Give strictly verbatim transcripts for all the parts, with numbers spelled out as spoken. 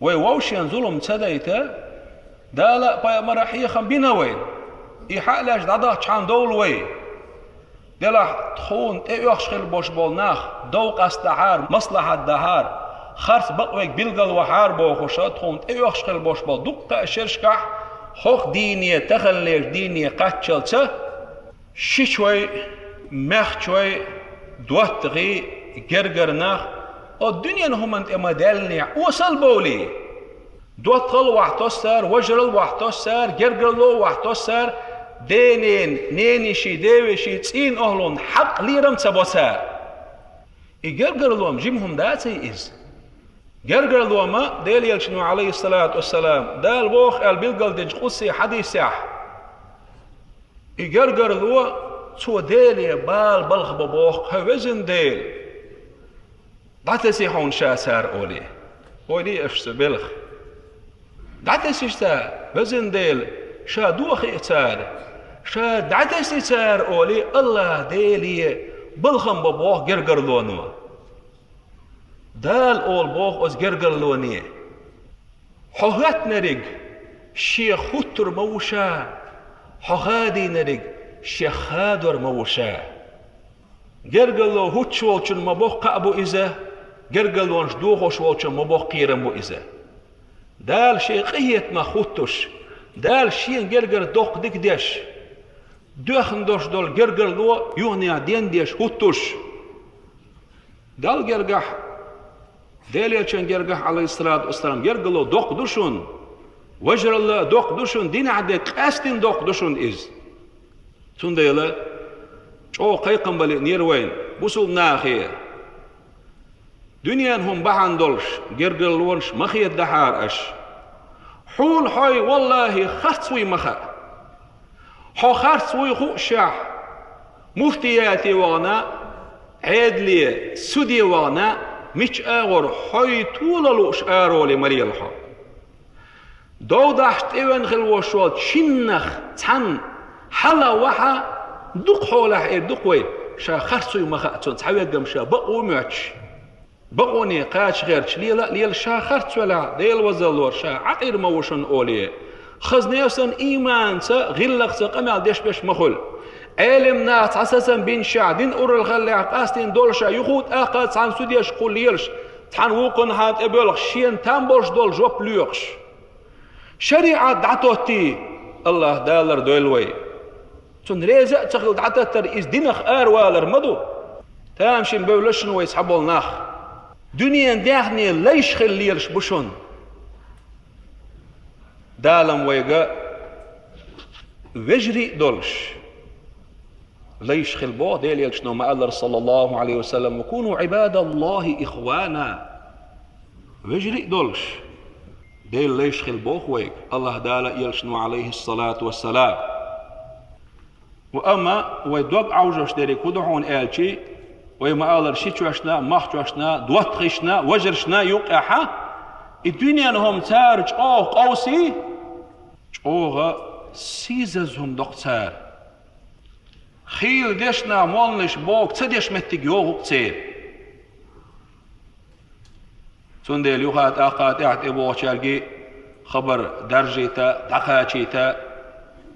Вай вовшен зулам ца дайта, Дала а пайхамара а хьехам бина вайна. И хьа а лаьш дӀадахча хьан довла вай. Делахь тхуна тӀеоьхуш хила бош болу нах, дов къастадахьара, маслахьат дахьара, харц бакъвег билгал вахьара бохуша, тхуна тӀеоьхуш хила бош болу дуккха а шерашкахь хӀокху дийне, таханлерчу дийне кхаччалца, шичой, маьхчой, доттагӀий, гергара нах, о дуьненан хӀуманна тӀе ма-даьллинехь, осал бовлий. ДоттагӀал вахьа тоссара, важарал вахьа тоссара, гергарло вахьа тоссара, денен, нениший, девеший, цӀийнан охӀлун хьакъ лерам ца бо цара. И гергарло-м жима хӀума даций иза? Гергарло-м Делан Элчано, Ӏалайхиссалату вассалам, Дала воху аьлла билгалдинчу къудсий хьадисехь, и гергарло цо Деле бала балха бо боху: «ХӀай везан Дела, дӀатесий хьуна ша цара», — олий. Ойла йи аша цу белхан. ДӀатесий ша, везан Дела, ша дохий цара, ша дӀатесий цара, олий, АллахӀ Деле балхам бо боху гергарлоно. Дала олу боху оцу гергарлоне: «Хьо хӀоьттинарг шех хӀуттур ма ву ша, хьо хадийнарг шех хадор ма ву ша». Гергарло хӀуттуш волчун ма боккха кхаъ бу иза, гергарлонаш дохош волчун ма боккха кхерам бу иза. Дала шен къинхетамах хӀуттуш, Дала шена гергара доккха дика деш, доьхна долуш долу гергарло юханехьа дендеш хӀуттуш, Далла гергахь, Делан Элчан гергахь, Ӏалайхиссалату вассалам, гергарло доккха ду шуна, важаралла а доккха ду шуна, динехь дерг къаьстина доккха ду шуна иза. Цундела чӀогӀа кхайкхам бан лиънера вайна, бусулба нахе. Дуьненан хӀума бахьана долуш гергарлонаш ма хедадахьара аша. Хьуна хьой, валлахӀи, харц вуй ма хаьа. Хьо харц вуй хуушехь, муфтияте вахана, Ӏедале, суде вахана, мича агӀор хьой тола лууш араволий ма лела хьо. Дов дахьаш тӀевеана хила волуш волчу шиннах цхьанна хьала вахьа, дукха хьолахь эр ду-кх вай, ша харц вуй ма хаьа цунна, цхьаверг-м ша бакъо а моьттуш. Бакъоне кхача гӀерташ лела а лела, ша харц велахь, Делан вазаллора, ша Ӏакъир ма ву шуна олий. Хаза нефсан ийманца, гӀиллакхца къамел деш берш ма хуьлу. Ӏелам наха цхьа сацам бинчохь, дин уралла хиллехь, къастийна долуш а, юха а тӀаккха цхьана судешкахула лелаш, цхьана вукхунна хьан тӀе боьлхуш, шена там болуш долу жоп лоькхуш. ШариӀат дӀатоттий, АллахӀ далар дойла вай. Цунна реза а ца хила дӀататтар иза динах аравалар ма ду. Тамашийна бевлла шуна вай цхьаболу нах. Дуьненан даьхне лайш хила лелаш бу шуна. Дала-м вайга вежарий а долуш, лайш хила боху Делан Элчано ма-аллара, саллаллаху Ӏалайхи ва саллам: «Ва куну Ӏибадаллахи ихвана». Вежарий а долуш, Делан лайш хила боху вайга АллахӀ Дала а, Элчано, Ӏалайхиссалату вассалам. Ва амма вай дог Ӏовжош дерг хӀун ду хьуна аьлчи, вай ма-аллара шичошна, махчошна, доттагӀашна, важаршна юккъехьа, и дуьненан хӀума цара чӀогӀа къовсий, чӀогӀа сийсаза хӀума до-кх цара. Хийла дешна молланаш боху ца деш меттиг йогӀу-кх церан. Цундела юха а тӀаккха тӀаьхьа тӀебогӀучаьрга хабар даржийта, дӀакхачийта,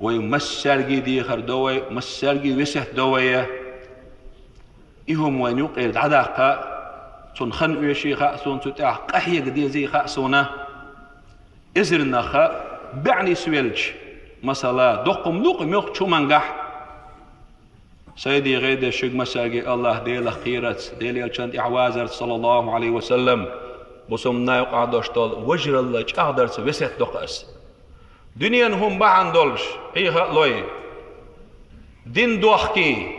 вай массаьрга дехар до вай, массаьрга весет до вай. И хӀума вайна юккъера дӀадаккха, цунна хан оьший хаьа суна, цу тӀехь къахьега дезий хаьа суна. Эзарнахха баьӀнис велча, масала, доккха-м ду-кх муьлххачу хӀумангахь. Сайде гӀайдеш шуьга массаьрга АллахӀ Делах кхерарца, Делан Элчанна тӀаьхьавазарца, саллаллаху Ӏалайхи ва саллам, бусалба нах юкъахь долуш долу важаралла чӀагӀдарца весет до-кх ас. Дуьненан хӀума бахьана долуш, хьийха а лой, дин дохкий,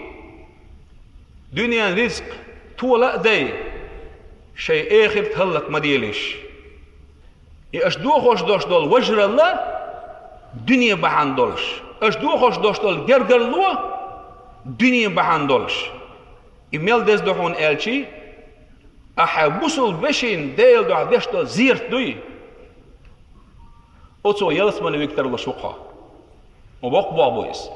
дуьненан рицкъ тола а дай, шайн эхарт хӀаллак ма делаш. И аша дохош долуш долу важаралла дуьне бахьана долуш, аша дохош долуш долу гергарло дуьне бахьана долуш. И мел деза ду хьуна аьлчи, ахьа бусалба вешина Делан дуьхьа деш долу зерат дуй? Оцо ялсамане вига тарлуш ву-кх хьо. Ма боккха боху бу иза.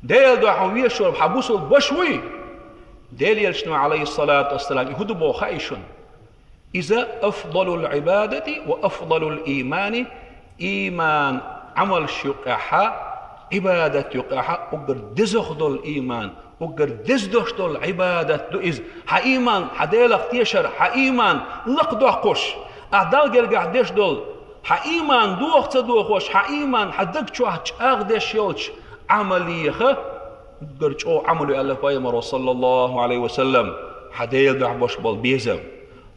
Делан дуьхьа вешор хьан бусалба ваша вуй? Делан Элчано, Ӏалайхиссалату вассалам, и хӀун ду боху хаьий шуна? Иза афдалул Ӏибадати ва афдалул иймани, ийман, Ӏамалш юкъехьа, Ӏибадат юкъехьа уггар дезагӀа дола ийман, уггар дездеш дола Ӏибадат ду иза. Хьа ийман, хьа Делах тешар, хьа ийман лакхдоаккхаш, ахь Далла гергахь деш дола, хьа ийман дохо ца дохош, хьа ийман хьа даг чохь чӀагӀдеш йолчу Ӏамалеха уггар чӀогӀа Ӏамал ю аьлла пайхамаро, саллаллаху Ӏалайхи ва саллам, хьан Делан дуьхьа беш болу безам.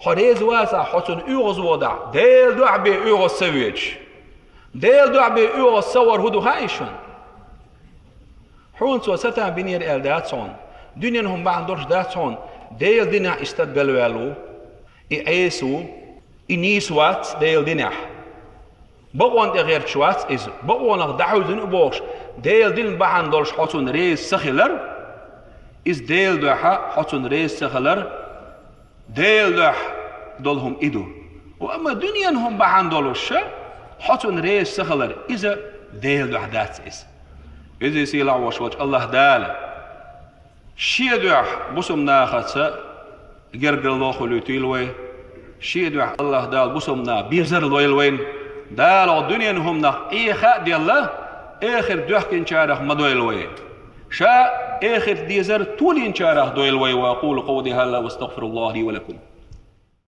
Хьо реза вацахь, хьо цунна оьгӀаз водахь, Делан дуьхьа бен оьгӀаз ца воьдуш. Делан дуьхьа бен оьгӀаз ца вар хӀун ду хаьий шуна? Хьуна цо сатам бинера аьлла дац хьуна. Дуьненан хӀума бахьана долуш дац хьуна. Делан динехь и стаг галваьлла ву. И Ӏеса ву. И нийса вац Делан динехь. Бакъонна тӀе гӀерташ вац иза. Бакъонах дӀахьуьззина а бохуш, Делан дин бахьана долуш хьо цунна реза ца хилар, иза Делан дуьхьа хьо цунна реза ца хилар, Делан дуьхьа долу хӀума и ду. Ва амма дуьненан хӀума бахьана долуш ша хьо цунна реза ца хилар, иза Делан дуьхьа дац иза. Иза сийлахь волуш волчу АллахӀ Дала Шен дуьхьа бусалба нахаца гергарло хуьлуьйтийла вай. Шен дуьхьа АллахӀ Дала бусалба наха безар лойла вайна. Дала дуьненан хӀуманах Ӏеха а делла, эхарт доьхкинчарах ма дойла вай. Ша эхарт дезар толийначарах дойла вай. وأقول قولي هذا وأستغفر الله لي ولكم.